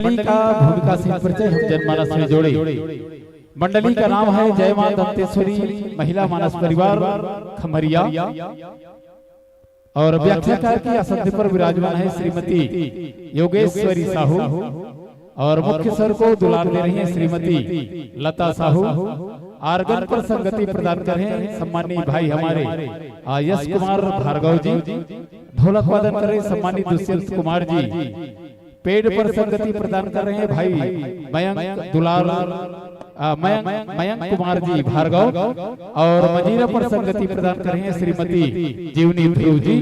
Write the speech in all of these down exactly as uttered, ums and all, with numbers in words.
मंडली का भूमिका से परिचय हम जनमानस में जोड़े। मंडली का नाम है जय मां दंतेश्वरी महिला मानस परिवार खमरिया। और व्याख्याकार के आसन पर विराजमान है श्रीमती योगेश्वरी साहू। और मुख्य स्वर को दुलार दे रही हैं श्रीमती लता साहू। आर्गन पर संगति प्रदान कर रहे हैं सम्मानित भाई हमारे, आ, यश कुमार भार्गव जी। ढोलक वादन कर रहे हैं सम्मानित दुष्यंत कुमार जी। पेड पर संगति प्रदान कर रहे हैं भाई मयंक दुलार, आ, मयंक, मयंक कुमार जी भार्गव। और मंजीरा पर संगति प्रदान कर रहे हैं श्रीमती जीवनी ध्रुव जी।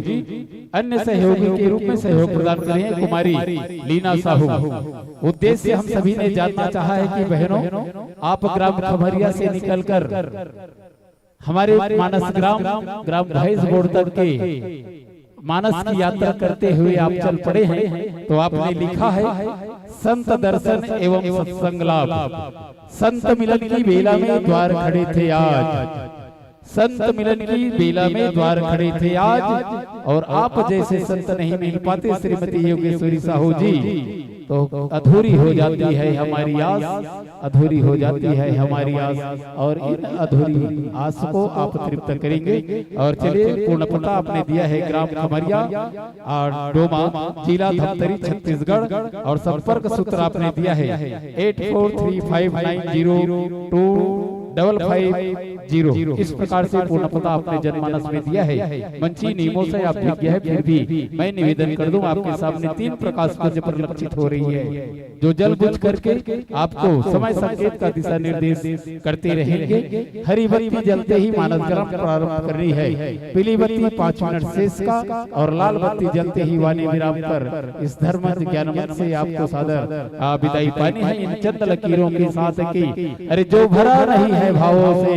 अन्य सहयोगी के रूप में सहयोग प्रदान कर रहे हैं कुमारी लीना साहू। उद्देश्य हम सभी ने जानना चाहा है कि बहनों, आप ग्राम खमरिया से निकलकर हमारे मानस ग्राम, ग्राम भैंस बोड़ तक के मानस की यात्रा करते हुए आप चल पड़े हैं। तो आपने लिखा है, संत दर्शन एवं सत्संग लाभ। संत मिलन की बेला में द्वार खड़े थे आज। संत मिलन की बेला में द्वार खड़े थे आज, और आप जैसे संत नहीं मिल पाते श्रीमती योगेश्वरी साहू जी, तो अधूरी हो जाती है हमारी आस, अधूरी हो जाती है हमारी आस। और इन अधूरी आस को आप तृप्त करेंगे। और चलिए, पूर्ण पता आपने दिया है ग्राम खमरिया और डोमा, जिला धमतरी, छत्तीसगढ़। और संपर्क सूत्र आपने दिया है eight four three five nine zero two double five zero. इस प्रकार से पूर्ण पता आपने जनमानस में दिया है। मंची नीमों से आप भी गया है, फिर भी मैं निवेदन कर दूं, आपके सामने तीन प्रकाश कुंज परिलक्षित हो रही है, जो जल बुझ करके आपको समय संकेत का दिशा निर्देश करते रहेंगे। हरी बत्ती जलते ही मानस ग्राम प्रारंभ करनी है। पीली बत्ती पाँच मिनट शेष का और लाल बत्ती जलते ही वाणी विराम पर इस धर्म ज्ञान मंच से आपको सादर, आ, विदाई पानी है इन चंद लकीरों के साथ की। अरे, जो भरा नहीं है भावों से,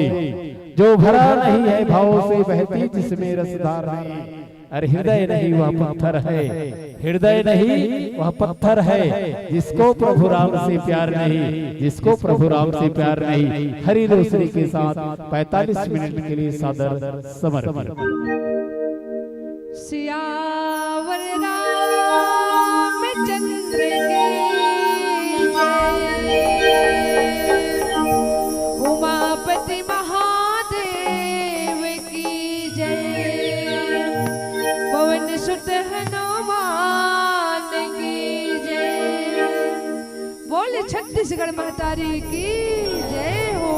जो भरा नहीं है भावों से, बहती जिसमें रसधार नहीं। अरे, हृदय नहीं, वह पत्थर है, हृदय नहीं, वह पत्थर है। जिसको प्रभु राम से प्यार नहीं, जिसको प्रभु राम से प्यार नहीं। हरी रोशनी के साथ पैंतालीस मिनट के लिए सादर समर्पित। सियावर रामचंद्र की जय, उमापति महादेव की जय, पवन सुत हनुमान की जय। बोल छत्तीसगढ़ महतारी की जय हो।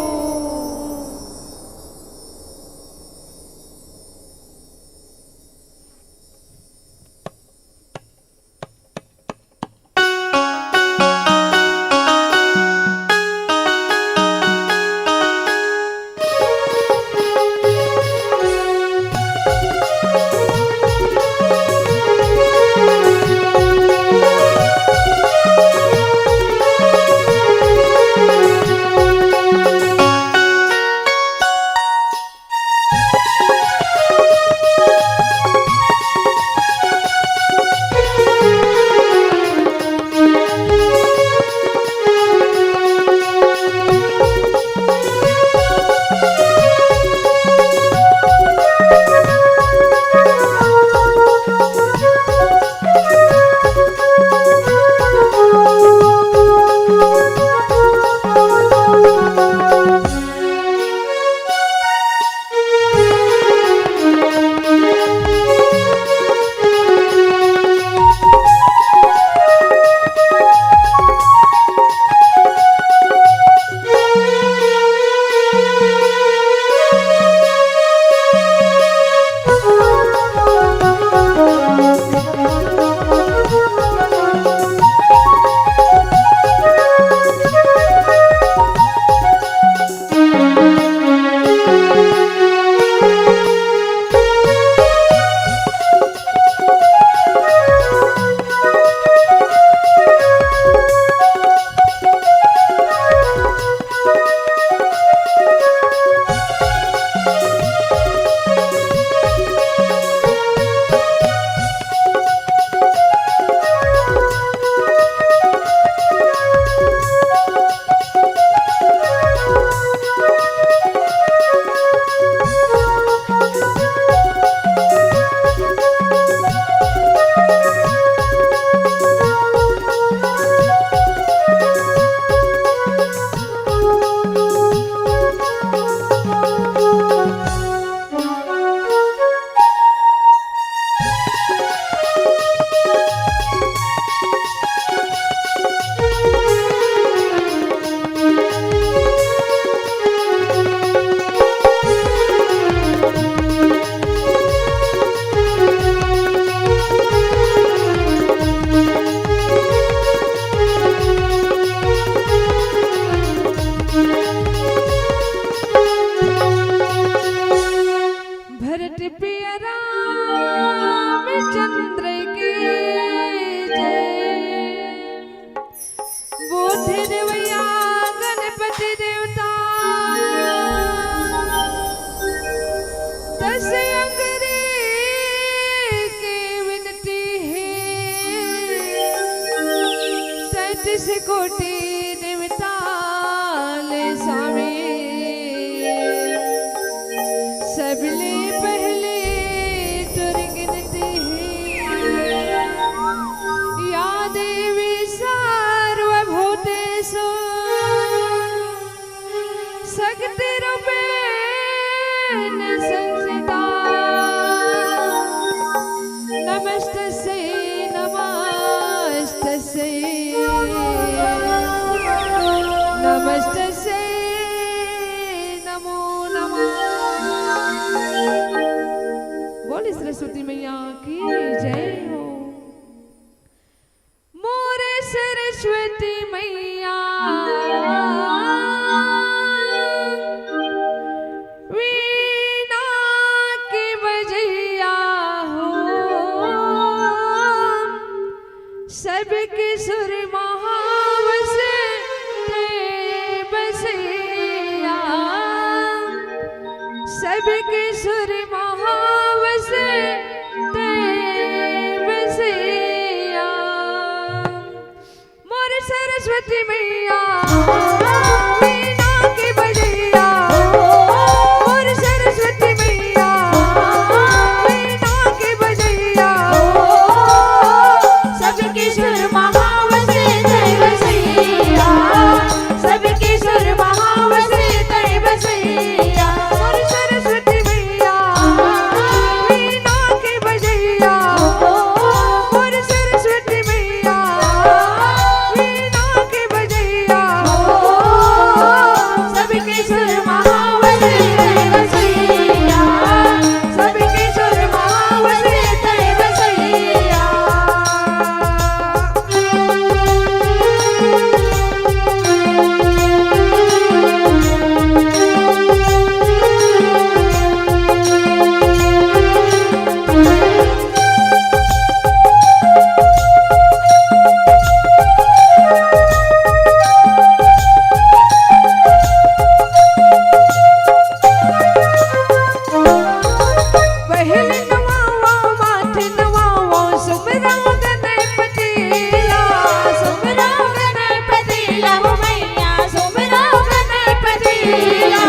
देवता दस अंगरी के विनती हे, तैंतीस कोटि देवता ले सावे। सबले पहले तोर गिनती हे, या देवी सर्वभूतेषु शक्तिरूपेण संस्थिता। नमस्तस्यै, नमस्तस्यै, नमस्तस्यै, नमो नमः। बोले सरस्वती मैया की जय हो। मोर सरस्वती मैया वीणा के बजैया हो, सबके सुर महावस तैं बसैया, सबके सुर महावस तैं बसैया। मोर सरस्वती मैया वीणा के बजैया, मोर सरस्वती मैया वीणा के बजैया। सबके सुर महावस तैं बसैया, सबके सुर महावस तैं बसैया। मोर सरस्वती मैया वीणा के बजैया, मोर सरस्वती मैया वीणा के बजैया। सबके सुर महावस तैं बसैया, सबके सुर महावस तैं बसैया। पहले नवाओ, माथे नवाओ, सुमराओ गणपति ला, सुमराओ गणपति ला, हो मैया, सुमराओ गणपति ला।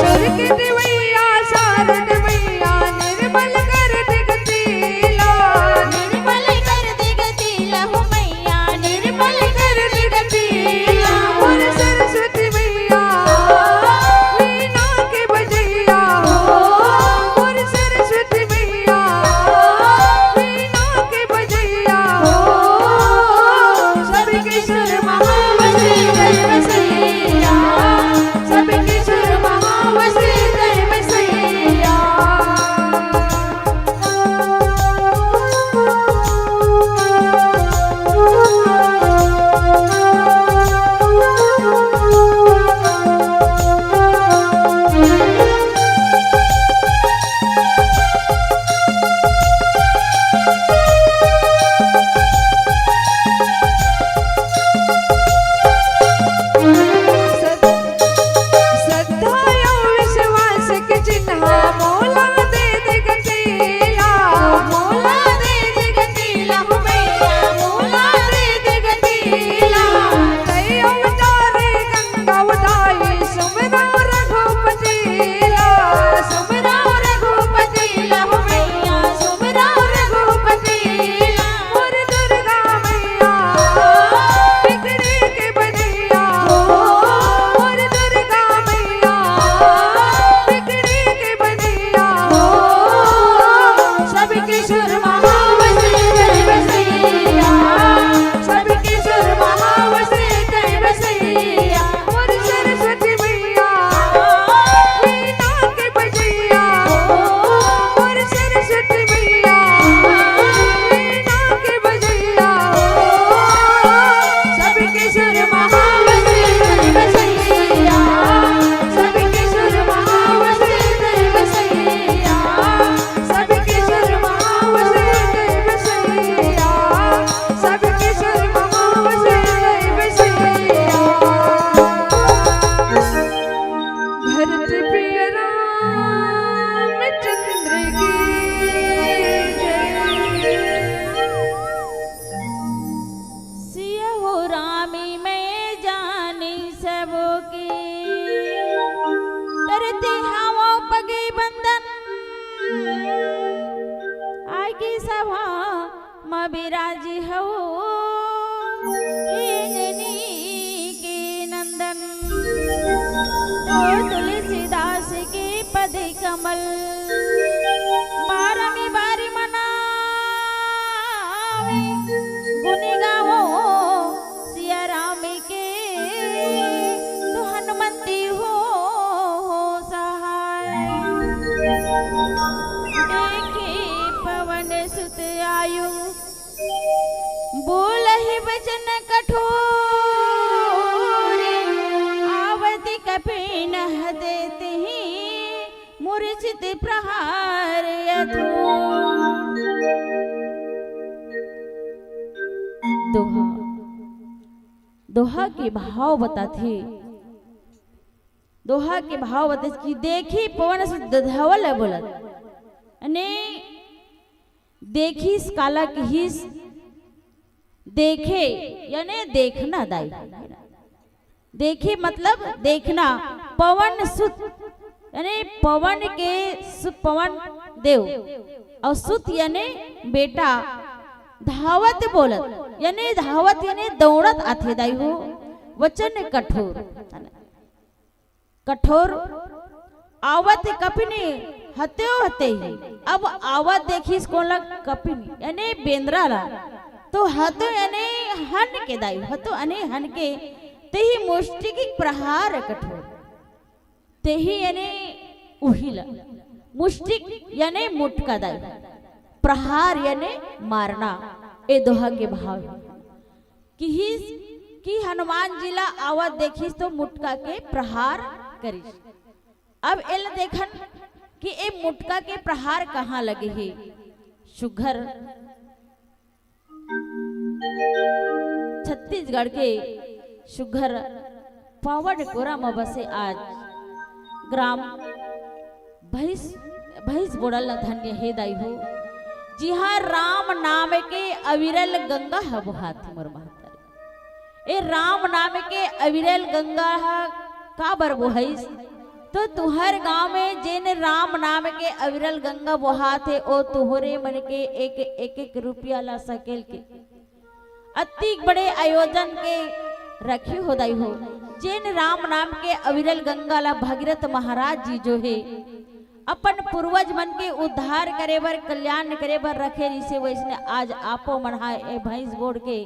स्वर्ग देवैया, शारद मैया, निर्मल कर दे गति ला, निर्मल कर दे गति ला, हो मैया, निर्मल कर दे गति ला। मोर सरस्वती मैया वीणा के बजैया हो, मोर सरस्वती मैया वीणा के बजैया हो। सबके सुर महावस तैं बसैया, सबके सुर महावस तैं बसैया। श्रद्धा अउ विश्वास के चिन्हा मोला दे दे गति ला, मोला दे दे गति ला, हो मैया, मोला दे दे गति ला। तैं अवतारी गंगा उठाई, सुमराओ रघुपति ला, सुमराओ रघुपति ला, हो मैया, सुमराओ रघुपति ला। मोर दुर्गा मैया बिगड़ी के बनैया हो, मोर दुर्गा मैया बिगड़ी के बनैया हो। सबके सुर महावस तैं बसैया, सबके सुर महावस तैं बसैया। मोर सरस्वती मैया वीणा के बजैया, मोर सरस्वती मैया वीणा के बजैया। सबके सुर महावस तैं बसैया, सबके सुर महावस तैं बसैया। सबके सुर महावस तैं बसैया, सबके सुर महावस तैं बसैया। सभा म बिराजी हऊ, ए नैनी के नंदन। ओ तुलसीदास के पद कमल, बारमी बारी मनावे, गुन गावो सिया राम के। तो हनुमंती हो सहाय। देखे पवन सुत आयु, बोलहि वचन कठोर। आवत कपि नह देतहि, मूर्छित प्रहार अधूर। दोहा। दोहा के भाव बताथे। दोहा के भाव बताथे कि देखे पवन सुत धावल बोलत। यानी देखिस काला किहिस, देखे यानी देखना दाई। देखे मतलब देखना। पवन सुत यानी पवन के सु-, पवन देव अउ सुत यानी बेटा। धावत बोलत यानी धावत यानी दौड़त आथे दाई हो। वचन कठोर, कठोर। आवत कपिन हतेव हते ही। अब आवत देखिस कोन ला? कपिन यानी बेंदरा ला। तो हतो यानी हन के दाई, हतो यानी हन के। तेही मुष्टि के प्रहार कठोर। तेही यानी उही ला। मुष्टिक यानी मुटका दाई। प्रहार यानी मारना। ए दोहा के भाव हे। किहिस कि हनुमान जी ला आवत देखिस तो मुटका के प्रहार करिस। अब एला देखन कि ए मुटका के प्रहार कहाँ लगे हे। सुघर छत्तीसगढ़ के सुघर पावन कोरा म बसे आज ग्राम भैंस, भैंस बोड़ल ल धन्य हे दाई हो, जिहाँ राम नाम के अविरल गंगा ह बोहाथे मोर महतारी। ए राम नाम के अविरल गंगा ह काबर बोहाइस? तो तुहर गांव में जेन राम नाम के अविरल गंगा बोहाथे, ओ तुहरे मन के एक, एक, एक रुपया ला सकेल के अतिक बड़े आयोजन के रखे हो दाई हो। जेन राम नाम के अविरल गंगा ला भगीरथ महाराज जी जो हे अपन पूर्वज मन के उद्धार करे बर, कल्याण करे बर रखे रिसे, वैसने आज आपो मन हा ए भैंस बोड़ के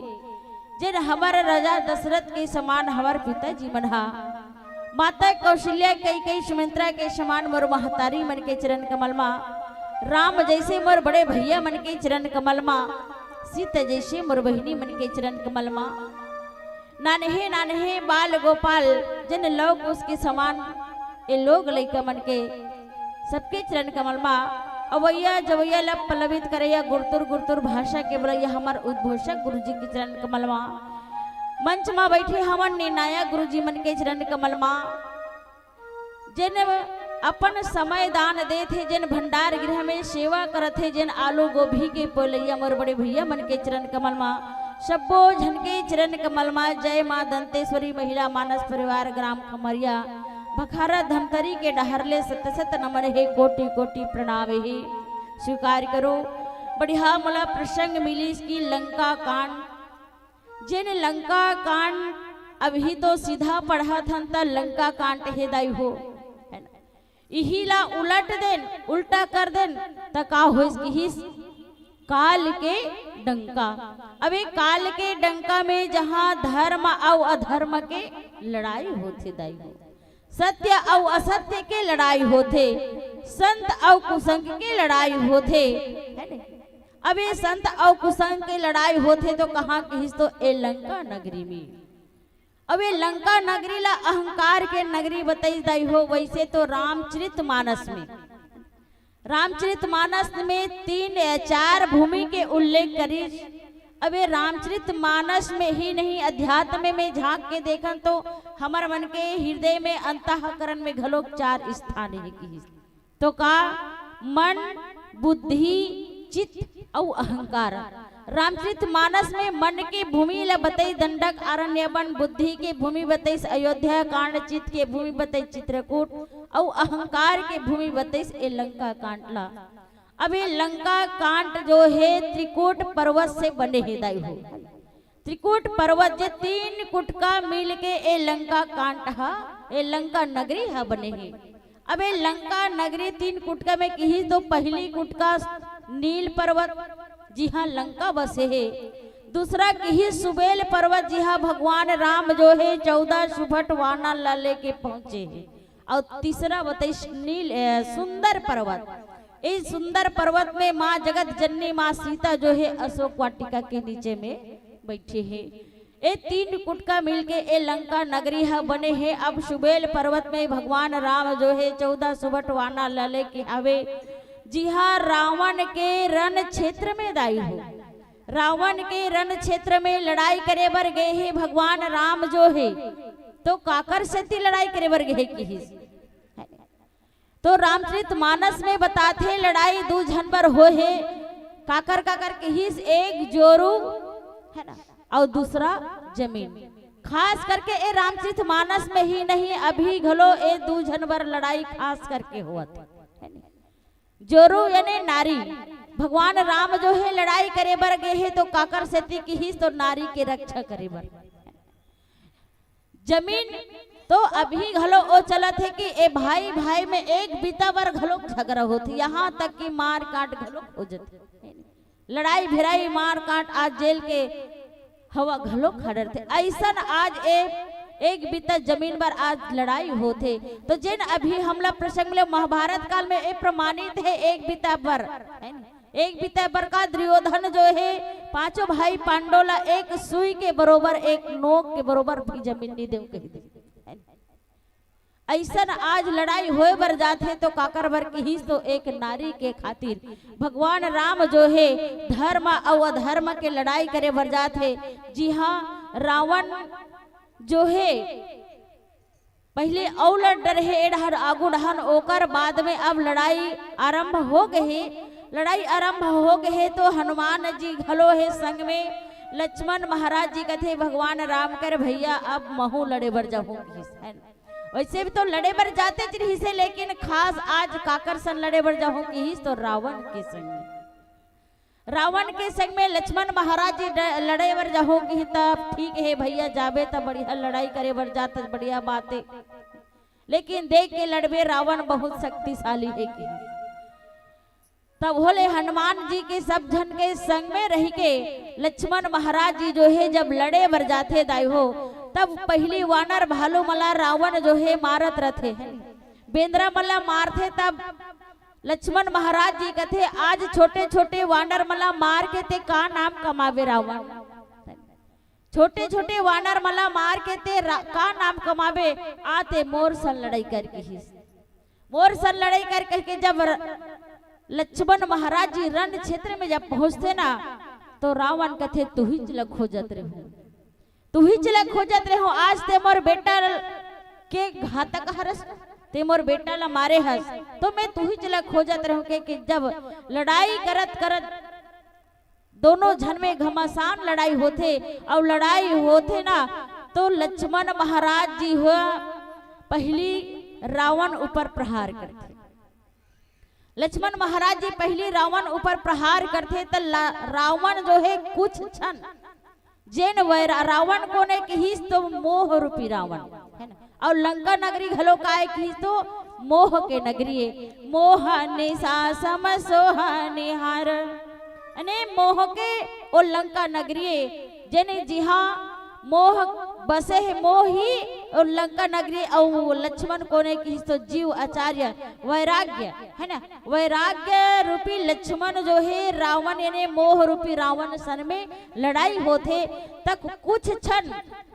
जेन हमर राजा दशरथ के समान हमर पिताजी मन हा, माता कौशल्या, कैकेयी, सुमित्रा के समान मोर महतारी मन के चरण कमल मा, राम जैसे मोर बड़े भैया मन के चरण कमल मा, सीता जैसे मोर बहिनी मन के चरण कमल मा, नान्हे नान्हे बाल गोपाल जन लव कुश के समान ए लोग लइका मन के सबके चरण कमल मा अवैया जवैया ला पल्लवित करैया गुरतुर गुरतुर भाषा के बोलैया हमर उद्घोषक गुरु जी के चरण कमल मा, मंच मा बैठे हमन निर्णायक गुरु जी मन के चरण कमल मा, जेन अपन समय दान देथे, जेन भंडार गृह में सेवा करथे, जेन आलू गोभी के पोलैया मोर बड़े भैया मन के चरण कमल मा, सब्बो झन के चरण कमल मा जय माँ दंतेश्वरी महिला मानस परिवार ग्राम खमरिया भखारा धमतरी के डहर ले सत सत नमन हे, कोटि कोटि प्रणाम हे, स्वीकार करो। बढ़िया मोला प्रसंग मिलिस कि लंका कांड, जेन लंका कांड अभी तो सीधा पढ़त हन त लंका कांड हे दाई हो, है ना? इही ला उलट देन, उल्टा कर देन त का होइस किहिस? काल के डंका। अब ए काल के डंका में जहाँ धर्म अउ अधर्म के लड़ाई होथे दाई हो, सत्य अउ असत्य के लड़ाई होथे, संत अउ कुसंग के लड़ाई होथे, है ने? अब ए संत अउ कुसंग के लड़ाई होथे तो कहाँ किहिस तो ए लंका नगरी में। अब ए लंका नगरी ला अहंकार के नगरी बताइस दाई हो। वैसे तो रामचरित मानस में, रामचरित मानस में तीन या चार भूमि के उल्लेख करिस। अब ए रामचरित मानस में ही नहीं, अध्यात्म में झांक के देखन तो हमर मन के हृदय में, अंतःकरण में घलोक चार स्थान हे किहिस। तो का मन, बुद्धि, चित्त अउ अहंकार। रामचरित मानस में मन के भूमि ला बताइस दंडक आरण्य वन, बुद्धि के भूमि बताइस अयोध्या कांड, चित्त के भूमि बताइस चित्रकूट अउ अहंकार के भूमि बताइस ए लंका कांड ला। अब ये लंका कांड जो हे त्रिकूट पर्वत से बने हे दाई हो। त्रिकूट पर्वत जे तीन कुटका मिल के ए लंका कांड हा, ए लंका नगरी हा बने हे। अब ए लंका नगरी तीन कुटका में किहिस तो पहली कुटका नील पर्वत जिहां लंका बसे हे, दूसरा किहिस सुबेल पर्वत जिहां भगवान राम जो हे चौदह सुभट वानर ला लेके पहुंचे हे। अउ तीसरा बताइस नील, ए, सुंदर पर्वत। ए सुंदर पर्वत में माँ जगत जननी माँ सीता जो हे अशोक वाटिका के नीचे में बैठे हे। ए तीन कुटका मिलके ए लंका नगरी ह बने हे। अब सुबेल पर्वत में भगवान राम जो हे चौदह सुभट वानर ला लेके हवे, जिहा रावण के रण क्षेत्र में दाई हो। रावण के रण क्षेत्र में लड़ाई करे बर गे हे भगवान राम जो हे, तो काकर सेती लड़ाई करे बर गे हे किहिस। तो रामचरित मानस में बताथे लड़ाई दू झन बर हो हे, काकर काकर किहिस, एक जोरू है ना, अउ दूसरा जमीन। खास करके ए रामचरित मानस में ही नहीं, अभी घलो ए दू झन बर लड़ाई खास करके होवत हे, है नी? जोरू यानी नारी, भगवान राम जो हे लड़ाई करे बर गे हे तो काकर सेती किहिस तो नारी के रक्षा करे बर। जमीन तो अभी घलो ओ चलत हे कि ए भाई भाई में एक बिता बर घलो झगड़ा होथे, यहाँ तक कि मार काट घलो हो जथे, लड़ाई भिड़ाई मार काट आज जेल के हवा घलो खड़रथे। अइसन आज ए एक बिता जमीन बर आज लड़ाई होथे। तो जेन अभी हमला प्रसंग मिले महाभारत काल में ए प्रमाणित हे एक बिता बर, है नी? एक बिता बर का दुर्योधन जो हे पांचों भाई पांडव ला एक सुई के बरोबर एक नोक के बरोबर भी जमीन नहीं देव कहि दे। अइसन आज लड़ाई होए बर जाथे तो काकर बर किहिस तो एक नारी के खातिर भगवान राम जो हे धर्म अउ अधर्म के लड़ाई करे बर जाथे। जिहां रावण जो हे पहले अउ लड़ डरे हे ए डहर आगू डहन, ओकर बाद में अब लड़ाई आरंभ हो गे हे। लड़ाई आरंभ हो गे हे तो हनुमान जी घलो हे संग में, लक्ष्मण महाराज जी कथे भगवान राम कर भैया अब महू लड़े बर जाहूं किहिस, है ना? वैसे भी तो लड़े बर जातेच रिहिस हे, लेकिन खास आज काकर सन लड़े बर जाहूं किहिस तो रावण के संग। रावण के संग में लक्ष्मण महाराज जी ड-, लड़े बर जाहूं किहिस तब ठीक हे भैया, जाबे त बढ़िया लड़ाई करे बर जात, बढ़िया बात हे, लेकिन देख के लड़बे रावण बहुत शक्तिशाली हे किहिस। तब होले हनुमान जी के सब झन के संग में रहि के लक्ष्मण महाराज जी जो हे जब लड़े बर जाथे दाई हो, तब पहली वानर भालू मन ला रावण जो हे मारत रथे, बेंदरा मन ला मारथे। तब लक्ष्मण महाराज जी कथे, आज छोटे छोटे वानर मन ला मार के ते का नाम कमाबे रावण? छोटे छोटे वानर मन ला मार के ते रा-, का नाम कमाबे? आ ते मोर सन लड़ाई कर किहिस, मोर सन लड़ाई कर कह के जब र-, लक्ष्मण महाराज जी रण क्षेत्र में जब पहुंचथे ना, तो रावण कथे, तुहिच ला खोजत रहूं, तुहिच ला खोजत रहूं। आज ते मोर बेटा के घातक हरस, ते मोर बेटा ला मारे हस, तो मैं तुहिच ला खोजत रहूं। के, के जब लड़ाई करत करत दोनों झन में घमासान लड़ाई होथे, अउ लड़ाई होथे ना, तो लक्ष्मण महाराज जी ह पहली रावण ऊपर प्रहार करथे। लक्ष्मण महाराज जी पहली रावण ऊपर प्रहार करथे, त ला-, रावण जो हे कुछ क्षण जेन वैरा-, रावण कोने किहिस तो मोह रूपी रावण, है ना? अउ लंका नगरी घलो काय किहिस तो मोह के नगरी हे। मोह निशा सम सोह निहार, अने मोह के ओ लंका नगरी हे, जेने जिहां मोह बसे हे, मोह ही ओ लंका नगरी। अउ लक्ष्मण कोने किहिस तो जीव आचार्य वैराग्य, है ना? वैराग्य रूपी लक्ष्मण जो हे रावण यानी मोह रूपी रावण सन में लड़ाई होथे, तक कुछ क्षण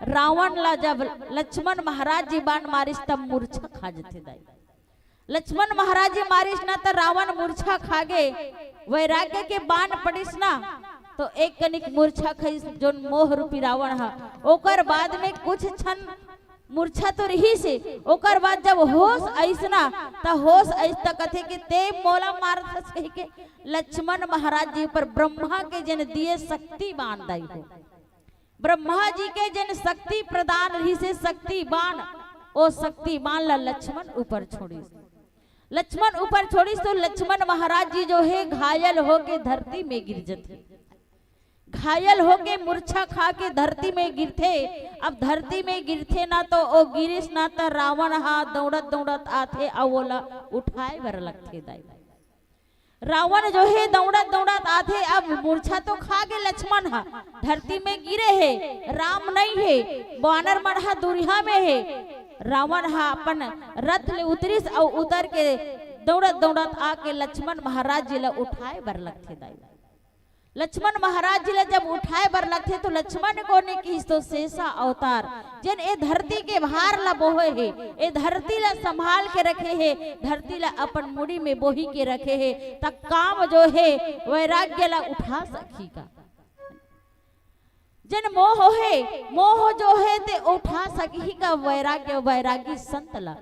रावण ला जब लक्ष्मण महाराज जी बाण मारिस तब मूर्छा खा जथे दाई। लक्ष्मण महाराज जी मारिस ना त रावण मूर्छा खा गे, वैराग्य के बाण पड़िस ना तो एक कनिक मूर्छा खइस जोन मोह रूपी रावण ह। ओकर बाद में कुछ क्षण मूर्छा तो रहिस हे, ओकर बाद जब होश आइस ना, त होश आइस त कथे कि ते मोला मारत हस कहि के लक्ष्मण महाराज जी ऊपर ब्रह्मा के जेन दिए शक्ति बाण दाई हो, ब्रह्मा जी के जेन शक्ति प्रदान रहिस हे, शक्ति बाण, ओ शक्ति बाण ला लक्ष्मण ऊपर छोड़िस। लक्ष्मण ऊपर छोड़िस तो लक्ष्मण महाराज जी जो हे घायल होके धरती में गिर जथे। घायल होके मूर्छा खा के धरती में गिरथे। अब धरती में गिरथे ना तो ओ गिरिस ना तो रावण हा दौड़त दौड़त आथे अउ ओला उठाए बर लगथे दाई। रावण जो हे दौड़त दौड़त आथे, अब मूर्छा तो खा गे लक्ष्मण हा, धरती में गिरे हे, राम नहीं हे, बानर मन हा दूरिहा में हे। रावण हा अपन रथ ले उतरिस अउ उतर के दौड़त दौड़त आके लक्ष्मण महाराज जी ला उठाए बर लगथे दाई। लक्ष्मण महाराज जी ला जब उठाए बर लगथे तो लक्ष्मण कोन ए किहिस तो शेषा अवतार, जेन ए धरती के भार ला बोहे हे, ए धरती ला संभाल के रखे हे, धरती ला अपन मुड़ी में बोही के रखे हे, त काम जो हे वैराग्य ला उठा सकही का? जेन मोह हे, मोह जो हे ते उठा सकही का वैराग्य, वैरागी संत ला?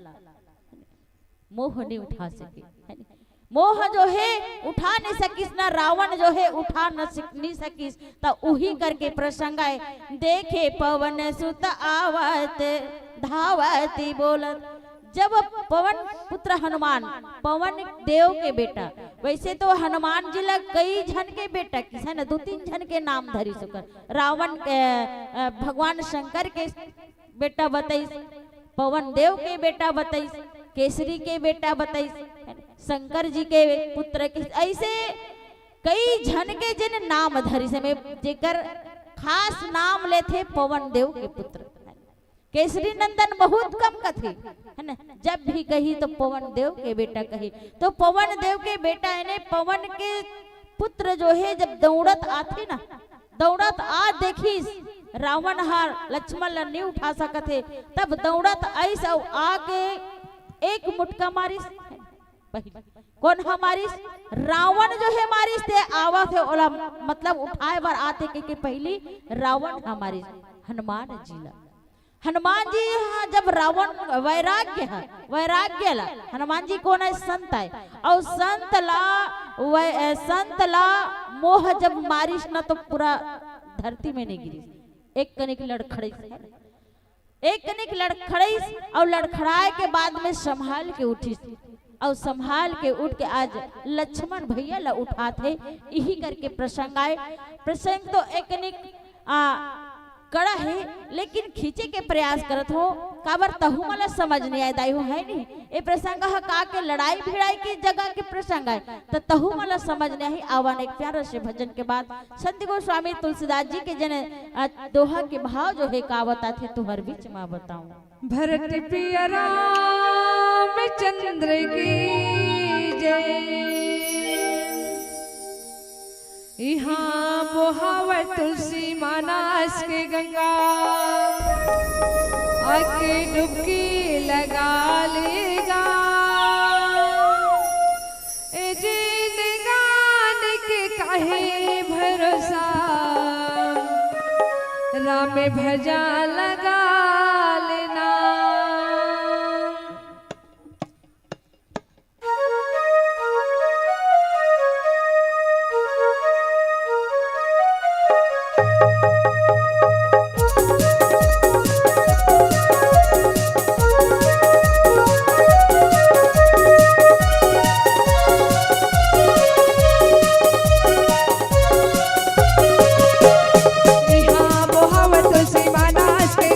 मोह नहीं उठा सके, है नी? मोह जो हे उठा नहीं सकिस ना, रावण जो हे उठा न सक-, नहीं सकिस, त उही करके प्रसंग आए, देखे पवन सुत आवत धावती बोलत। जब पवन पुत्र हनुमान, पवन देव के बेटा, वैसे तो हनुमान जी ला कई झन के बेटा किस, है ना, दू तीन झन के नाम धरिस ओकर, रावण के, अ, भगवान शंकर के बेटा बतइस, पवन देव के बेटा बतइस, केसरी के बेटा बतइस, शंकर जी के पुत्र के, ऐसे कई झन के जेन नाम धरिस, में जेकर खास नाम लेथे पवन देव के पुत्र। केसरी नंदन बहुत कम कथे, है ना? जब भी कही तो पवन देव के बेटा कही, तो पवन देव के बेटा यानी पवन के पुत्र जो हे जब दौड़त आथे ना, दौड़त आ देखिस रावण हा लक्ष्मण ला नहीं उठा सकत हे, तब दौड़त आइस अउ आके एक मुटका मारिस। पहिली कोन हा मारिस? रावण जो हे मारिस, ते आवत हे ओला, मतलब उठाए बर आथे के, के पहिली रावण हा मारिस हनुमान जी ला। हनुमान जी हा जब रावण वैराग्य हा, वैराग्य ला, हनुमान जी कोन आय? संत आय। अउ संत ला वै-, अ, संत ला मोह जब मारिस ना तो पूरा धरती में नहीं गिरिस, एक कनिक लड़खड़ाइस, एक कनिक लड़खड़ाइस अउ लड़खड़ाए के बाद में संभाल के उठिस। अउ संभाल के उठ के आज लक्ष्मण भैया ला उठात हे, इही करके प्रसंग आय। प्रसंग तो एकनिक, आ, कड़ा हे, लेकिन खींचे के प्रयास करत हो, काबर तहू मन ला समझ नहीं आय दाई हो, है नहीं? ए प्रसंग ह का के लड़ाई भिड़ाई के जगह के प्रसंग आय, त तहू मन ला समझ नहीं आही। आवन एक प्यारा से भजन के बाद संत गोस्वामी तुलसीदास जी के जेन, आ, दोहा के भाव जो हे का बताथे तुहर बीच मा बताऊं। भरत पिया रामचंद्र की जय। इहाँ बोहावत तुलसी मानस के गंगा, आके डुबकी लगा लेगा। ए जिंदगान के काहे भरोसा, राम भजा लगा लेना। इहाँ बोहावत तुलसी मानस के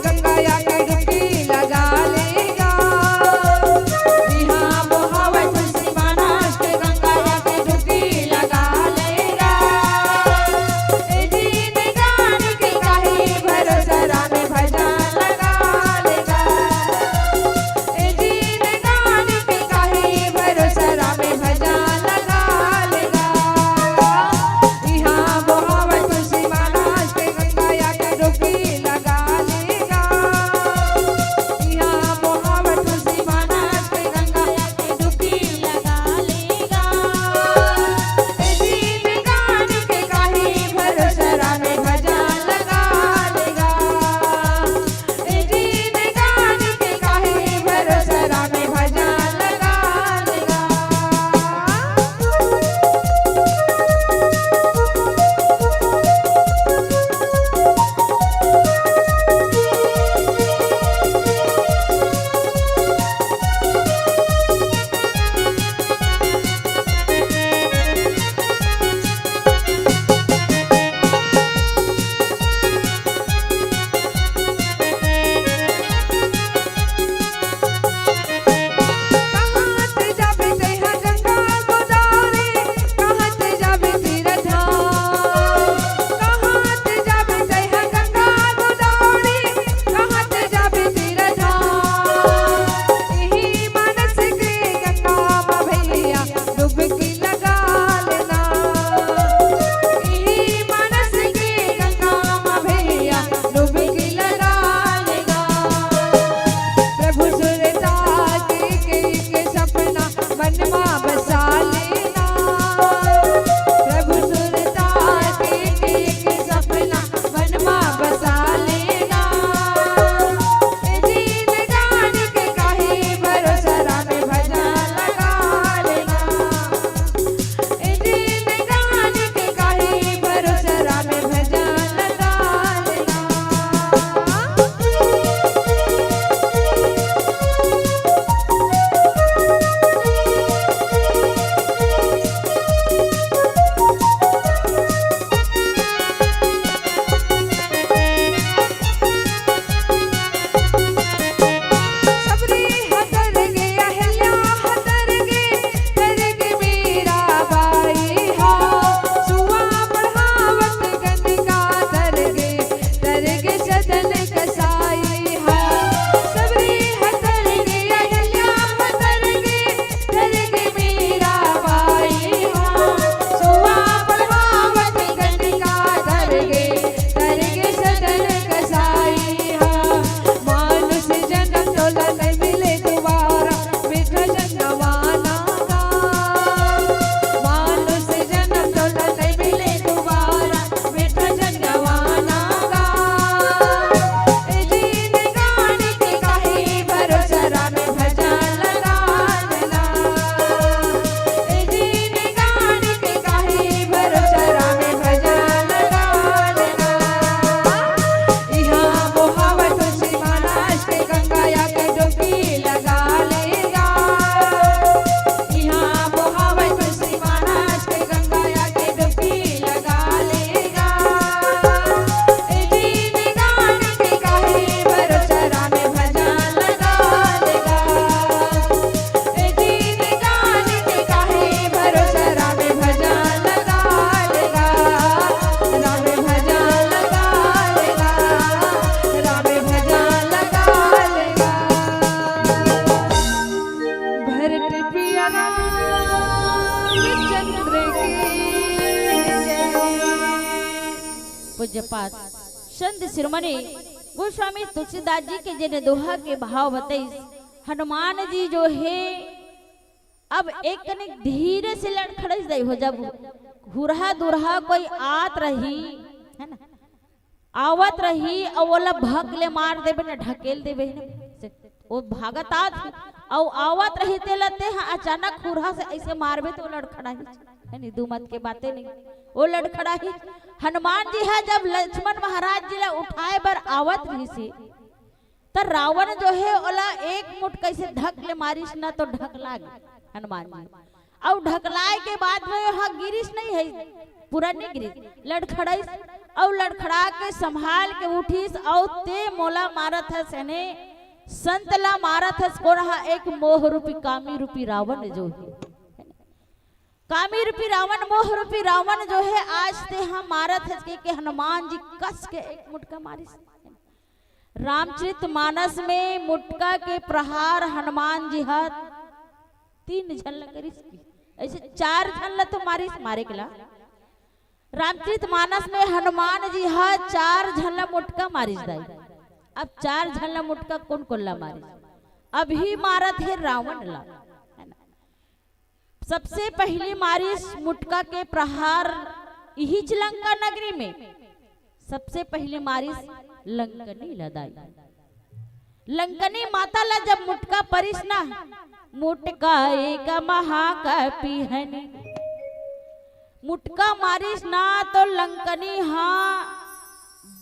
जपात संत शिरोमणि गोस्वामी तुलसीदास जी के जेने दोहा के भाव बतइस, हनुमान जी जो हे, अब एक कनिक धीरे से लड़खड़ाइस दाई हो, जब हुरहा दुरहा कोई आत रही, है ना, आवत रही, अउ ओला भक ले मार देबे ना, ढकेल देबे ना, से ओ भागत आत हे, अउ आवत रही तेला ते ह अचानक हुरहा से अइसे मारबे तो लड़खड़ाही, है नी, दू मत के बाते नहीं, ओ लड़खड़ाही। हनुमान जी ह जब लक्ष्मण महाराज जी ला उठाए बर आवत रहिस हे, त रावण जो हे ओला एक मुटका अइसे धक ले मारिस ना तो ढकला गे हनुमान जी। अउ ढकलाए के बाद में ह गिरिस नहीं हे, पूरा नहीं गिरिस, लड़खड़ाइस, अउ लड़खड़ा के संभाल के उठिस, अउ ते मोला मारत हस, यानी संत ला मारत हस, कोन ह? एक मोह रूपी, कामी रूपी रावण जो हे, कामी रूपी रावण, मोह रूपी रावण जो हे, आज ते ह मारत हस, के, के हनुमान जी कस के एक मुटका मारिस। रामचरित मानस में मुटका के प्रहार हनुमान जी ह तीन झन ल करिस कि अइसे चार झन ल तो मारिस, मारे के ला। रामचरित मानस में हनुमान जी ह चार झन ल मुटका मारिस दाई। अब चार झन ल मुटका कोन कोन ल मारिस? अभी मारत हे रावण ला, है ना? सबसे पहिली मारिस मुटका के प्रहार इहीच लंका नगरी में, सबसे पहिली मारिस लंकनी ल दाई। लंकनी माता ला जब मुटका परिस ना, मुटका एक महाकपि हनि, मुटका मारिस ना तो लंकनी हा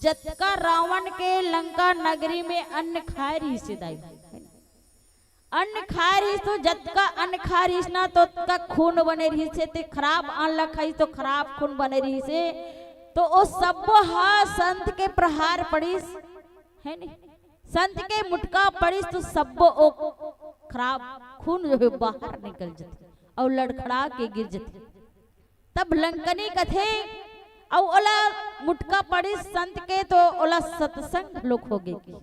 जतका रावण के लंका नगरी में अन्न खाए रहिस हे दाई, अन्न खाए रहिस तो जतका अन्न खाए रहिस ना, तो ओतका खून बने रहिस हे, ते खराब अन्न ल खाइस तो खराब खून बने रहिस हे। तो ओ सब्बो ह संत के प्रहार पड़िस, है नी? संत के मुटका पड़िस तो सब्बो ओ खराब खून जो हे बाहर निकल जथे अउ लड़खड़ा के गिर जथे। तब लंकनी कथे, अउ ओला मुटका पड़िस संत के तो ओला सत्संग घलोक होगे कि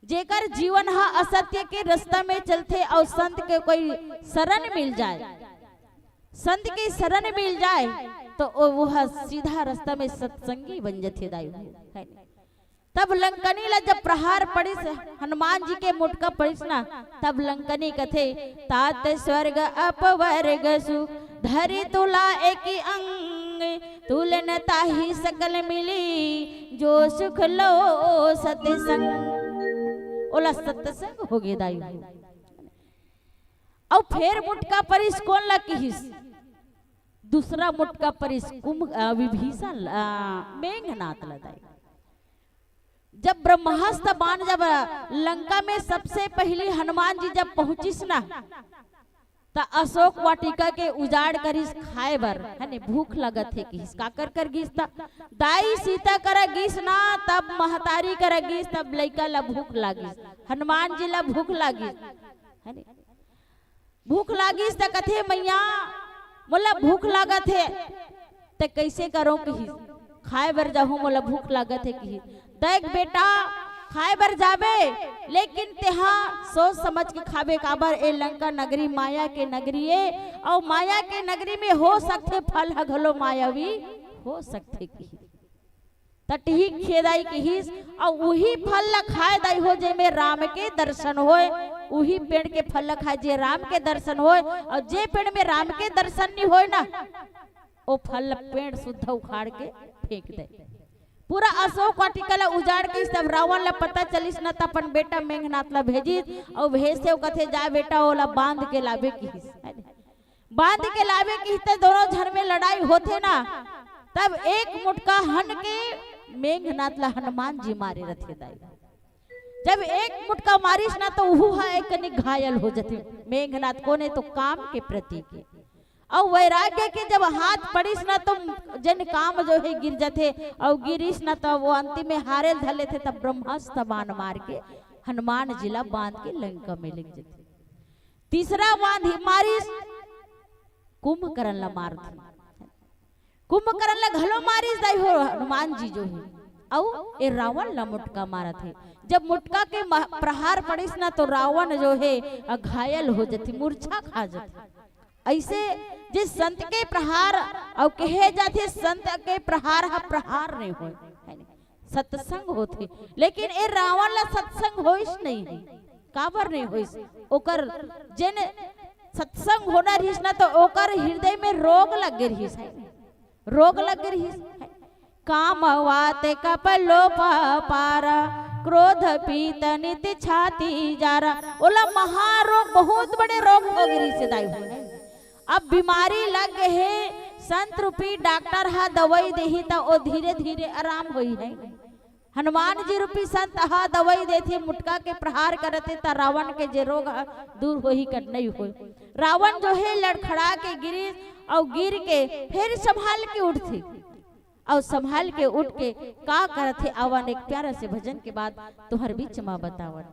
जेकर जीवन ह असत्य के रस्ता में चलथे अउ संत के कोई शरण मिल जाए, संत के शरण मिल जाए, तो ओ, वो ह सीधा रस्ता में सत्संगी बन जथे दाई हो, है नी? तब लंकनी ला जब प्रहार पड़िस, हनुमान जी के मुटका पड़िस ना, तब लंकनी कथे, तात स्वर्ग अपवर्ग सुख, धरि तुला एकी अंग, तुल न ताहि सकल मिली, जो सुख लो सत्संग। ओला सत्संग होगे दाई हो। अउ फेर मुटका परिस कोन ला किहिस? दूसरा मुटका परिस कुंभ, अ, विभीषण ला, अ, मेघनाथ ला दाई। जब ब्रह्मास्त्र बाण जब लंका में सबसे पहिली हनुमान जी जब पहुंचिस ना, त अशोक वाटिका के उजाड़ करिस खाए बर, है ने, भूख लगत हे किहिस। काकर कर गिस त? दाई सीता करा गिस ना, तब महतारी करा गिस, तब लइका ला भूख लागिस। हनुमान जी ला भूख लागिस, है ने? भूख लागिस त कथे, "मैया, मोला भूख लागत हे।" "त कइसे करो?" किहिस। "खाए बर जाहूं, मोला भूख लागत हे," किहिस। "देख बेटा, खाए बर जाबे, लेकिन तेहा सोच समझ के खाबे, काबर ए लंका नगरी माया के नगरी ए, अउ माया के नगरी में हो सकथे फल ह घलो मायावी हो सकथे," किहिस। त ठीक हे दाई किहिस, अउ उही फल ल खाए दाई हो, जेमे राम के दर्शन होय, उही पेड़ के फल ल खाए जे राम के दर्शन होय, अउ जे पेड़ में राम के दर्शन नी होय ना, ओ फल ल पेड़ सुद्धा उखाड़ के फेंक दे। पूरा अशोक वाटिका ल उजाड़ के सब रावण ल पता चलिस ना, त अपन बेटा मेघनाथ ल भेजिस, अउ भेजथे ओ कथे, "जा बेटा, ओला बांध के लाबे," किहिस। बांध के लाबे किहिस त दोनों झन में लड़ाई होथे ना, तब एक मुटका हन के मेघनाथ ला हनुमान जी मारे रथे दाई। जब एक मुटका मारिस ना, तो उहू हा एक कनी घायल हो जथे। मेघनाथ कोने तो काम के प्रतीक हे, अउ वैराग्य के जब हाथ पड़िस ना, तो जन काम जो हे गिर जथे, अउ गिरिस ना, तो वो अंतिम में हारे ल धर लेथे। तब ब्रह्मास्त्र बाण मार के हनुमान जी ला बांध के लंका में लेग जथे। तीसरा बांध मारिस, कुंभकर्ण ला मारथे। कुंभकर्ण ला घलो मारिस दाई हो हनुमान जी जो हे, अउ ए रावण ला मुटका मारत हे। जब मुटका के म-, प्रहार पड़िस ना, तो रावण जो हे, अ, घायल हो जथे, मूर्छा खा जथे। अइसे जे संत के प्रहार अउ कहे जाथे, संत के प्रहार ह प्रहार नहीं होय, है नहीं? सत्संग होथे, लेकिन ए रावण ला सत्संग होइस नहीं है। काबर नहीं होइस? ओकर जेन सत्संग होना रहिस ना, तो ओकर हृदय में रोग लग गे रहिस है, रोग लग गे रहिस है। काम वात कपलोप पारा, क्रोध पीत नित छाती जारा। ओला महारोग, बहुत बड़े रोग हो गे रहिस दाई हो। अब बीमारी लग गे हे, संत रूपी डॉक्टर ह दवाई देही त ओ धीरे धीरे आराम होई है। हनुमान जी रूपी संत ह दवाई देथे, मुटका के प्रहार करथे त रावण के जे रोग ह दूर होही कर नहीं होय। रावण जो है लड़खड़ा के गिरिस अउ गिर के फिर संभाल के उठथे अउ संभाल के उठ के का करथे, आवन एक प्यारा से भजन के बाद तुहर बीच म बतावन।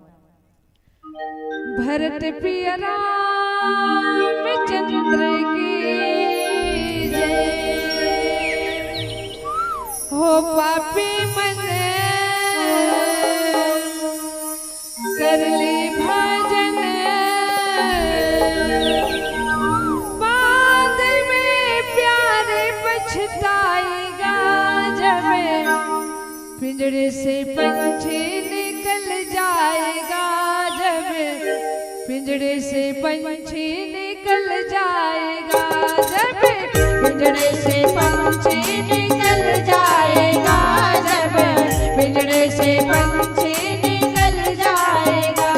भरत पिया रामचंद्र की जय। हो पापी मन कर ले भजन, बाद में प्यारे पछताएगा जब पिंजड़े से पंछी निकल जाएगा, जब पिंजड़े से पंछी निकल जाएगा, जब पिंजड़े से पंछी निकल जाएगा, जब पिंजड़े से पंछी निकल जाएगा।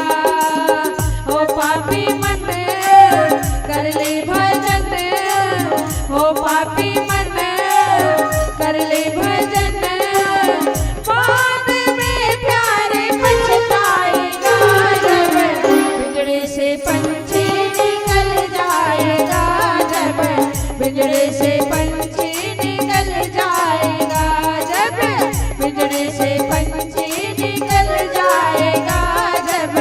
ओ पापी मन कर ले भजन, ओ पापी मन कर ले भजन, बाद में प्यारे पछताएगा, जब पिंजड़े से पंछी निकल जाएगा, जब पिंजड़े से पंछी निकल जाएगा, जब पिंजड़े से पंछी निकल जाएगा, जब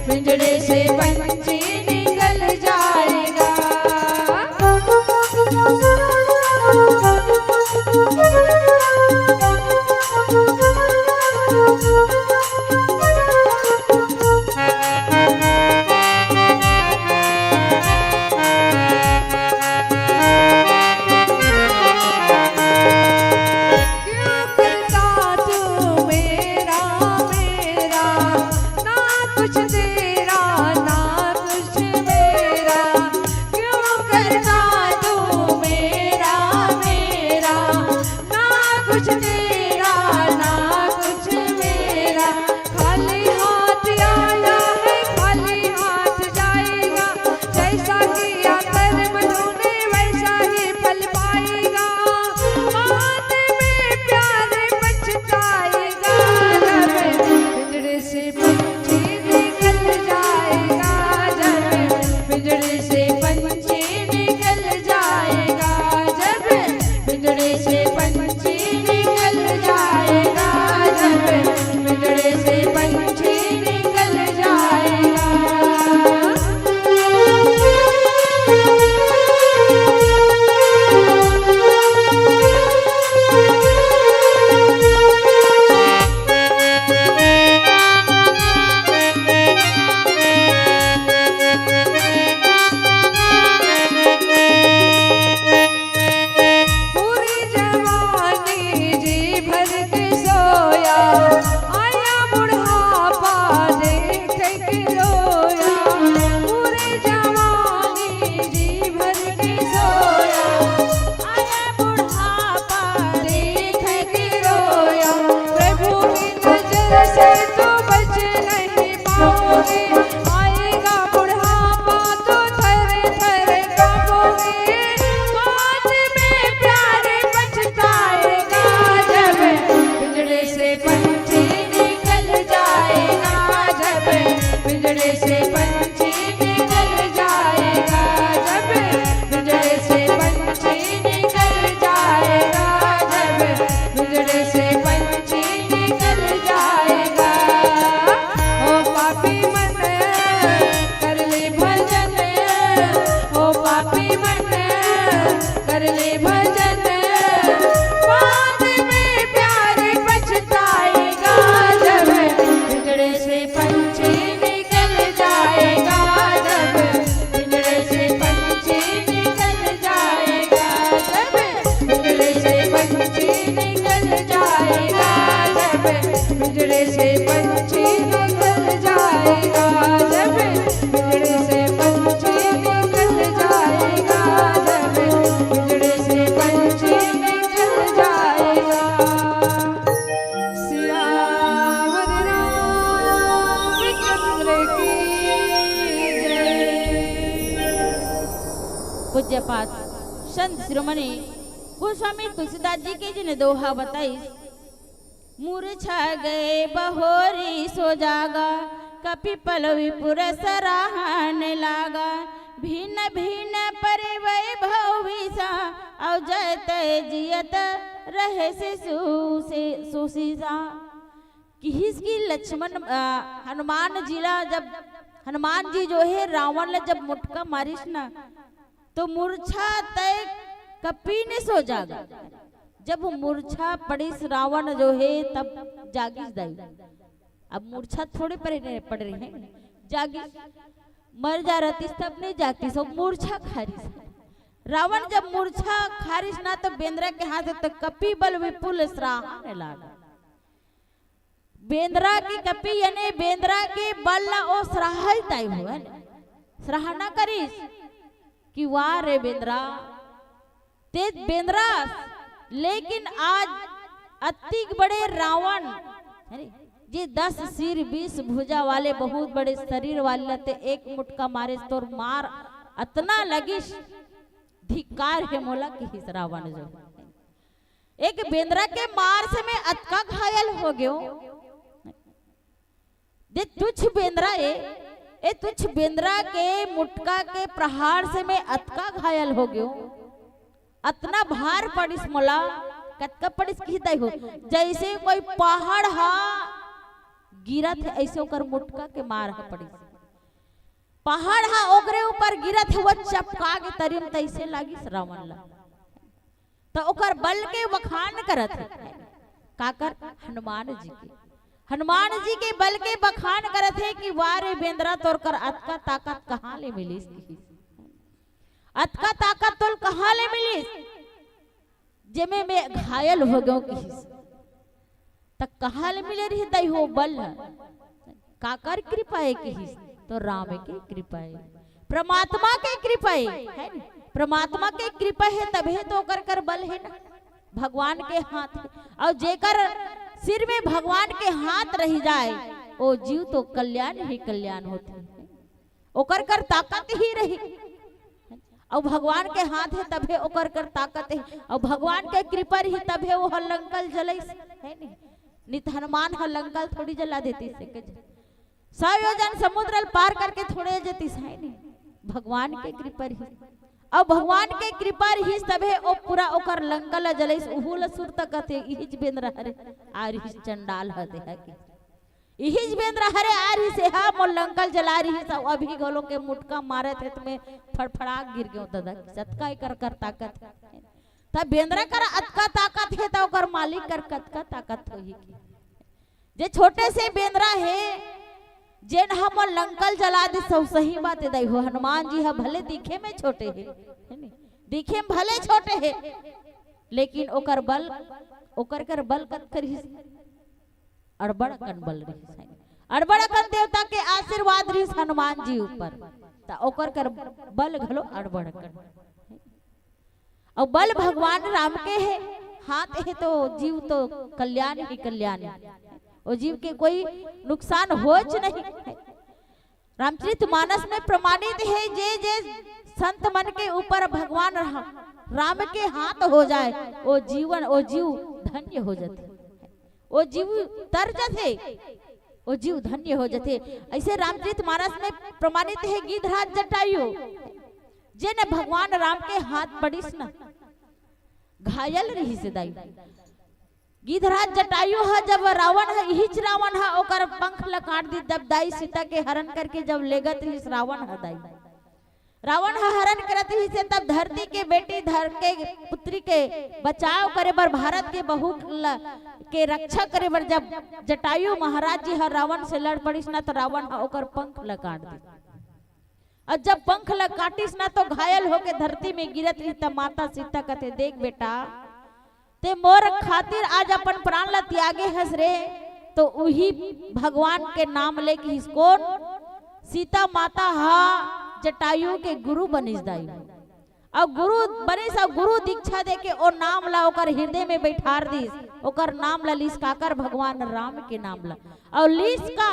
पिंजड़े से पंछी निकल जाएगा। क्यों करता तू मेरा, मेरा, ना कुछ तेरा, ना कुछ मेरा? क्यों करता तू मेरा, मेरा, ना कुछ तेरा, ना कुछ मेरा? खाली हाथ आया है, खाली हाथ जाएगा। जैसा किया कर्म तूने, वैसा ही फल पाएगा। बाद में प्यारे पछताएगा, जब पिंजड़े से पंछी निकल जाएगा, जब पिंजड़े से पंछी निकल जाएगा, जब पिंजड़े से पंछी निकल जाएगा, जब पिंजड़े से पंछी निकल जाएगा। पूरी जवानी जी भर के सोया, आया बुढ़ापा देख के रोया। पूरी जवानी जी भर के सोया, आया बुढ़ापा देख के रोया। प्रभु की नजर से तो बच नहीं पाओगे, आएगा बुढ़ापा तो थर थर कांपोगे। बाद में प्यारे पछताएगा, जब पिंजड़े से पंछी निकल जाएगा, जब पिंजड़े से पंछी निकल जाएगा, जब पिंजड़े से पंछी निकल जाएगा, जब पिंजड़े से पंछी निकल जाएगा। ओ पापी मन कर ले भजन, ओ पापी मन कर ले भजन, बाद में प्यारे पछताएगा, जब पिंजड़े से पंछी निकल जाए। पूजा पाठ संत शिरोमणि गोस्वामी तुलसीदास जी के जिन दोहा बताइस, मूर्छा गए बहोरी सो जागा, कपिपल विपुर सराहन लागा। भिन्न भिन्न परिवैभव विसा, अउ जय तय जियत रहे शिशु से सुशीसा। किहिस कि लक्ष्मण, अ, हनुमान जी ला जब, हनुमान जी जो है रावण ला जब मुटका मारिस ना, तो मूर्छा तय कपि ने सो जागा। जब मूर्छा पड़िस रावण जो है तब जागिस दाई। अब मूर्छा थोड़े पड़े रहे, पड़ रहे हैं, जागिस। मर जा रहतिस तब नहीं जागतिस, वो मूर्छा खारिस। रावण जब मूर्छा खारिस ना तो बेंदरा के हाथ तो कपि बल विपुल सराहन लागा। बेंदरा के कपि यानी बेंदरा के बल ला ओ सराहत आय हो, है ना? सराहना करिस कि वाह रे बेंदरा, ते बेंदरा, लेकिन आज अतिक बड़े रावण, है नी? जे दस सिर बीस भुजा वाले बहुत बड़े शरीर वाले ला ते एक मुटका मारे तोर मार अतना लगिस, धिक्कार हे मोला किहिस रावण जो। एक बेंदरा के मार से मैं अतका घायल हो गयो। दे तुच्छ बेंदरा ए, ए तुच्छ बेंदरा के मुटका के प्रहार से मैं अतका घायल हो गयो, अतना भार पड़िस मोला। कतका पड़िस किहिस दाई हो, जैसे कोई पहाड़ हा गिरत हे, ऐसे ओकर मुटका के मार हा पड़िस। पहाड़ हा ओकरे ऊपर गिरत हे, वो चपका के तरिम तैसे लागिस रावण ला। त ओकर बल के बखान करत हे। काकर? हनुमान जी के। हनुमान जी के बल के बखान करत हे कि वाह रे बेंदरा, तोर कर अतका ताकत कहाँ ले मिलिस? अतका ताकत तोल कहाँ ले मिलिस? जेमे मैं घायल हो गयो किहिस। त कहाँ ले मिले रही दाई हो बल ह? काकर कृपा हे किहिस? तो राम के कृपा हे, परमात्मा के कृपा हे, है नी? परमात्मा के कृपा हे तभे तो ओकर कर बल हे ना, भगवान के हाथ हे। अउ जेकर सिर में भगवान के हाथ रही जाए, ओ जीव तो कल्याण ही कल्याण होथे। ओकर कर ताकत ही रही। अउ भगवान के हाथ हे तभे ओकर कर ताकत हे, अउ भगवान के कृपा रही तभे वो ह लंका ल जलइस, है नी? नित हनुमान ह लंका ल थोड़ी जला देतिस हे के। सौ योजन समुद्र ल पार करके थोड़े जतिस, है नी? भगवान के कृपा रही। अउ भगवान के कृपा रही तभे ओ पूरा ओकर लंका ल जलइस। उहू ल सुरता कथे, इहिच बेंदरा हरे आ रहिस चंडाल ह देहा के। इहिच बेंदरा हरे आ रहिस, एहा मोर लंका ल जला रहिस, अउ अभी घलो के मुटका मारत हे त मैं फड़फड़ा गिर गेंव दादा, अतका एकर कर ताकत। त बेंदरा कर अतका ताकत हे त ओकर मालिक कर कतका ताकत होही के? जे छोटे से बेंदरा हे, जेन ह मोर लंका ल जला दिस, सही बात हे दाई हो। हनुमान जी ह भले दिखे में छोटे हे, है नी? दिखे में भले छोटे हे, लेकिन ओकर बल, ओकर कर बल कतका रहिस? अड़बड़ अकन बल रहिस हे। अड़बड़ अकन देवता के आशीर्वाद रहिस हनुमान जी ऊपर, त ओकर कर बल घलो अड़बड़ अकन। अउ बल भगवान राम के हे, हाथ हे तो जीव तो कल्याण ही कल्याण हे। ओ जीव के कोई नुकसान होच नहीं। रामचरित मानस में प्रमाणित हे, जे जे संत मन के ऊपर भगवान रा-, राम के हाथ हो जाए, ओ जीवन, ओ जीव धन्य हो जाथे, ओ जीव तर जाथे, ओ जीव धन्य हो जाथे। ऐसे रामचरित मानस में प्रमाणित हे गिद्धराज जटायु, जेन भगवान राम के हाथ पड़िस न, घायल रहिस दाई। गिद्धराज जटायु ह जब रावण ह, इहिच रावण ह ओकर पंख ल काट दिस, जब दाई सीता के हरण करके जब लेगत रहिस रावण ह दाई, रावण ह हरण करत रहिस हे, तब धरती के बेटी धर के पुत्री के बचाव करे बर, भारत के बहू ल, के रक्षा करे बर जब जटायु महाराज जी ह रावण से लड़ पड़िस ना, त रावण ह ओकर पंख ल काट दिस। अउ जब पंख ल काटिस ना, तो घायल होके धरती में गिरत रहिस, त माता सीता कथे, "देख बेटा, ते मोर खातिर आज अपन प्राण ल त्यागे हस रे।" तो उही भगवान के नाम ले किहिस कोन? सीता माता ह जटायु के गुरु बनिस दाई। अउ गुरु बनिस, अउ गुरु दीक्षा देके ओ नाम ला ओकर हृदय में बैठार दिस, ओकर नाम ला लिस काकर? भगवान राम के नाम ला। अउ लिस का?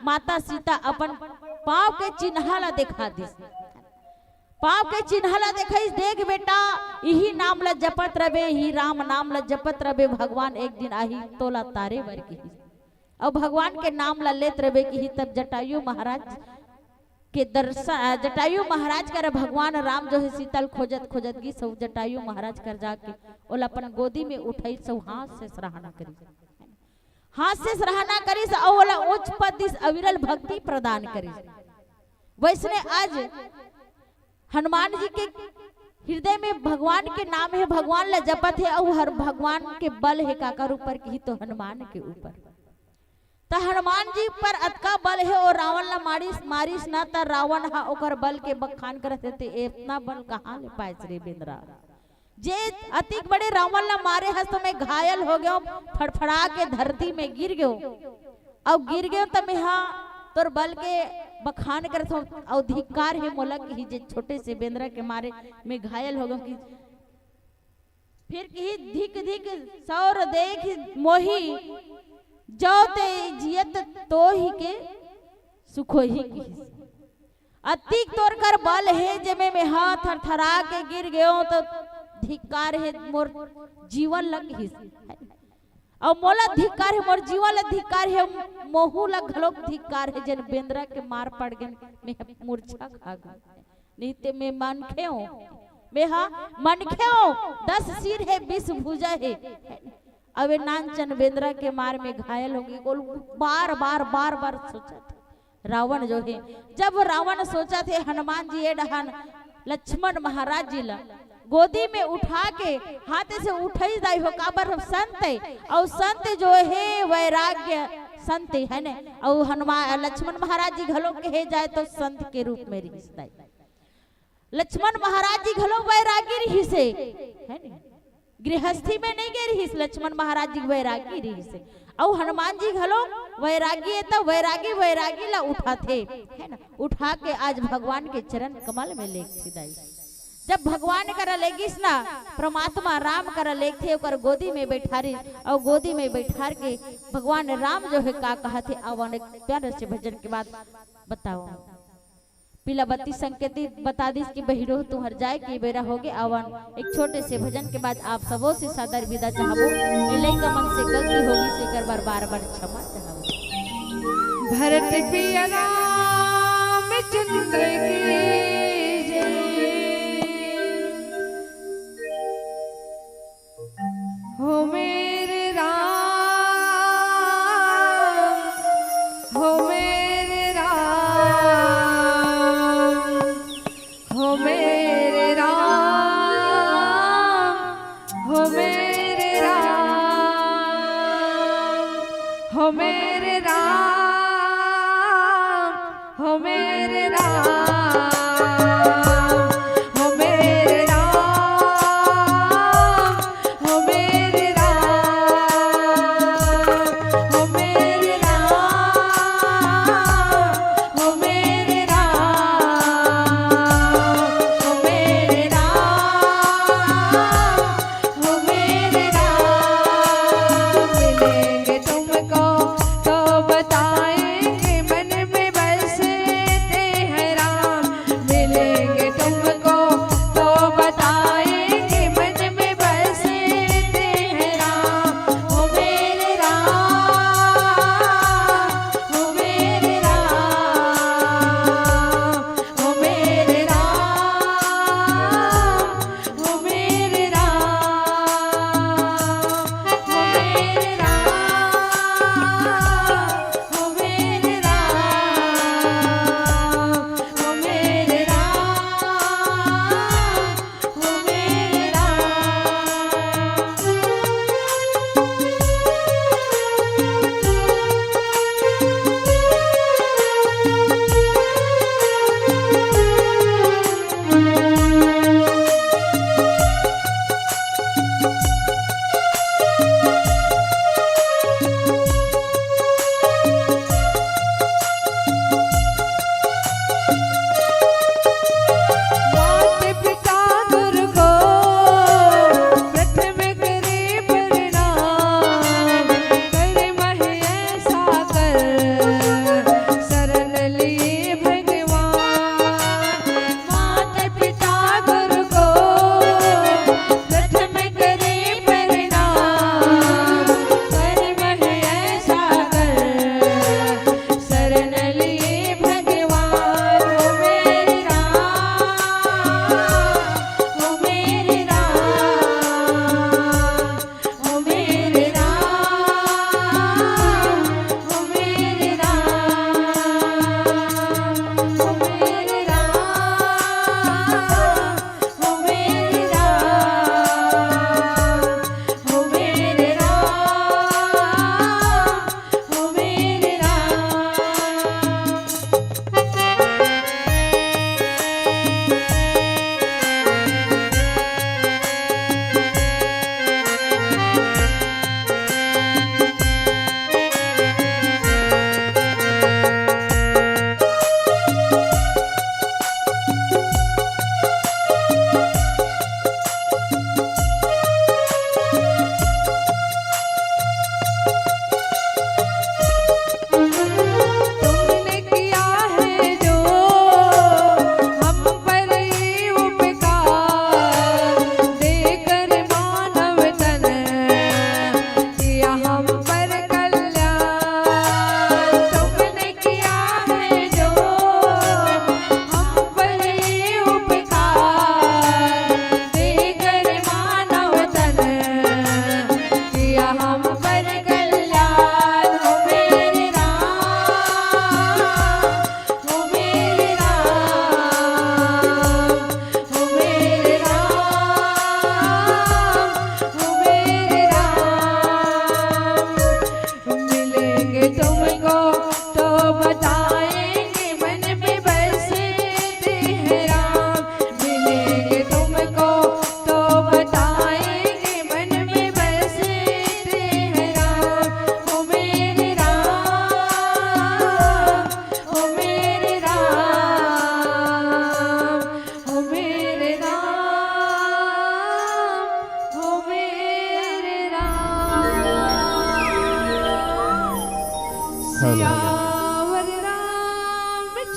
माता सीता अपन पाँव के चिन्हा ला देखा दिस। पाँव के चिन्ह ला देखाइस, "देख बेटा, इही नाम ला जपत रबे, इही राम नाम ला जपत रबे, भगवान एक दिन आही तोला तारे बर," किहिस। अउ भगवान के नाम ला लेत रबे किहिस। तब जटायु महाराज के दर्शन, अ, जटायु महाराज कर भगवान राम जो हे सीता ल खोजत खोजत गिस, अउ जटायु महाराज कर जाके ओला अपन गोदी में उठाइस अउ हाथ से सराहना करिस, हाथ से सराहना करिस अउ ओला उच्च पद दिस, अविरल भक्ति प्रदान करिस। वैसने आज हनुमान जी के हृदय में भगवान के नाम हे, भगवान ला जपत हे, अउ हर भगवान के बल हे काकर ऊपर, किहिस तो हनुमान के ऊपर। त हनुमान जी पर अतका बल हे, ओ रावण ला मारिस, मारिस ना, त रावण ह ओकर बल के बखान करत हे, "ते एतना बल कहाँ ले पाइस रे बेंदरा? जे अतिक बड़े रावण ला मारे हस, तो मैं घायल हो गेंव, फड़फड़ा के धरती में गिर गेंव, अउ गिर गेंव त मेंहा तोर बल के बखान करत हंव, अउ धिक्कार हे मोला," किहिस, "जे छोटे से बेंदरा के मारे मैं घायल हो गेंव," कि फिर किहिस, "धिक धिक सौर देख मोहि, जो ते जियत तोहि के सुखोहि," किहिस। "अतिक तोर कर बल हे, जेमे मेंहा थरथरा के गिर गेंव, त धिक्कार हे मोर जीवन ला," किहिस। "अउ मोला धिक्कार हे, मोर जीवन ला धिक्कार हे, मोहू ला घलोक धिक्कार हे, जेन बेंदरा के मार पड़ गेंव, मैं मूर्छा खा गेंव।" नहीं ते मैं मनखे हंव, मेंहा मनखे हंव, दस सिर हे, बीस भुजा हे, अउ ए नानचन बेंदरा के मार में घायल हो गे। ओला बार बार, बार बार सोचत हे रावण जो हे। जब रावण सोचत हे, हनुमान जी ए डहन लक्ष्मण महाराज जी ला गोदी में उठा के हाथ से उठाइस दाई हो, काबर संत हे, अउ संत जो हे वैराग्य संत हे न, अउ हनुमान, लक्ष्मण महाराज जी घलो कहे जाए तो संत के रूप में रिहिस दाई। लक्ष्मण महाराज जी घलो वैरागी रिहिस हे, है न? गृहस्थी में नहीं गे रिहिस, लक्ष्मण महाराज जी वैरागी रिहिस हे। अउ हनुमान जी घलो वैरागी हे, त वैरागी वैरागी ला उठाथे, है ना? उठा के आज भगवान के चरण कमल में लेगथे दाई। जब भगवान करा लेगिस ना, परमात्मा राम करा लेगथे, ओकर गोदी में बैठारिस, अउ गोदी में बैठार के भगवान राम जो हे का कहत हे, आवन एक प्यारे से भजन के बाद बताओ। पीला बत्ती संकेत बता दिस कि बहिरो तुहर जाए के बेरा होगे। आवन एक छोटे से भजन के बाद आप सबो से सादर विदा चाहबो। ए लइका मन से गलती होगी, सेकर बर बार बार क्षमा चाहबो। भरत पिया रामचंद्र की जय। हो मेरे राम, हो मेरे राम, हो मेरे राम, हो मेरे राम, हो मेरे राम, हो मेरे राम, हो मेरे राम, हो मेरे राम, हो मेरे राम, हो मेरे राम, हो मेरे राम, हो मेरे राम। मिलेंगे तुमको तो बताएंगे, मन में बसते हैं राम।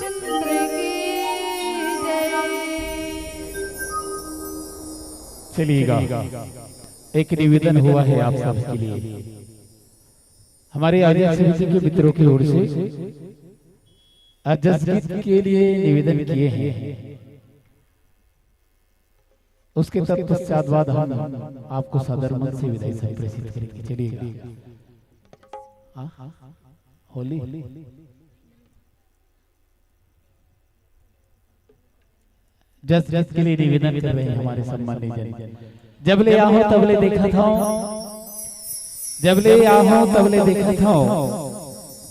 चंद्र की जय। चलिएगा, एक निवेदन हुआ है आप सबके लिए। हमारे आर्य समिति के मित्रों की ओर से आज जस गीत के लिए निवेदन किए हैं, उसके तत्पश्चात बाद हम आपको सादर मन से विदाई संप्रेषित करेंगे। चलिएगा। हाँ? होली। जस गीत के लिए निवेदन कर रहे हैं हमारे सम्मानित जन। जब ले आहो तब ले देखत हूँ, जब ले आहो तब ले देखत हूँ,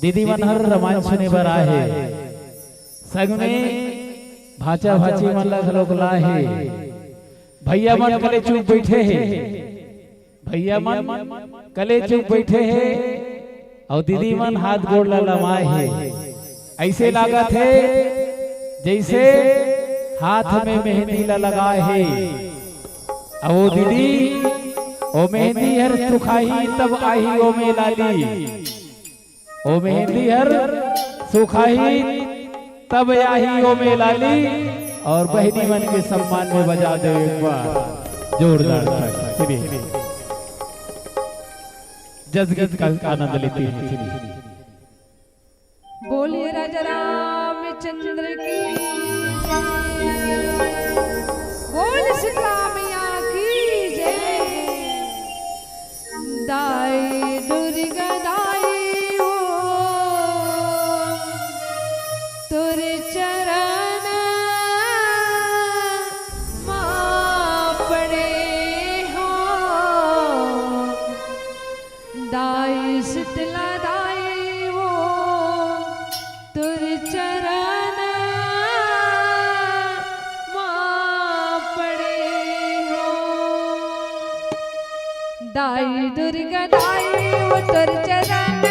दीदी मन हर रामायण सुने बर आए हे, संग में भांचा भांची मन ला घलोक लाए हे। भैया मन कले चुप बैठे हे, भैया मन कले चुप बैठे हे, अउ दीदी मन हाथ गोड़ ला लमाए हे। ऐसे लागत हे जैसे हाथ में मेहंदी ला लगाए हे। अउ ओ दीदी, ओ मेहंदी हर सुखाही तब आही ओ में लाली, ओ मेहंदी हर सुखाही तब आही ओ में लाली। और बहिनी मन के सम्मान में बजा दे एक बार जोरदार ताली। चलिए, जस गीत का आनंद लेते हैं। चलिए। बोलिए राजा रामचंद्र की जय। बोल शीतला मैया की जय। दाई दुर्गा दाई हो, तोर चरण मा पड़े हो। दाई शीतला दाई हो, तोर चरण मा पड़े हो। दाई दुर्गा दाई हो, तोर चरण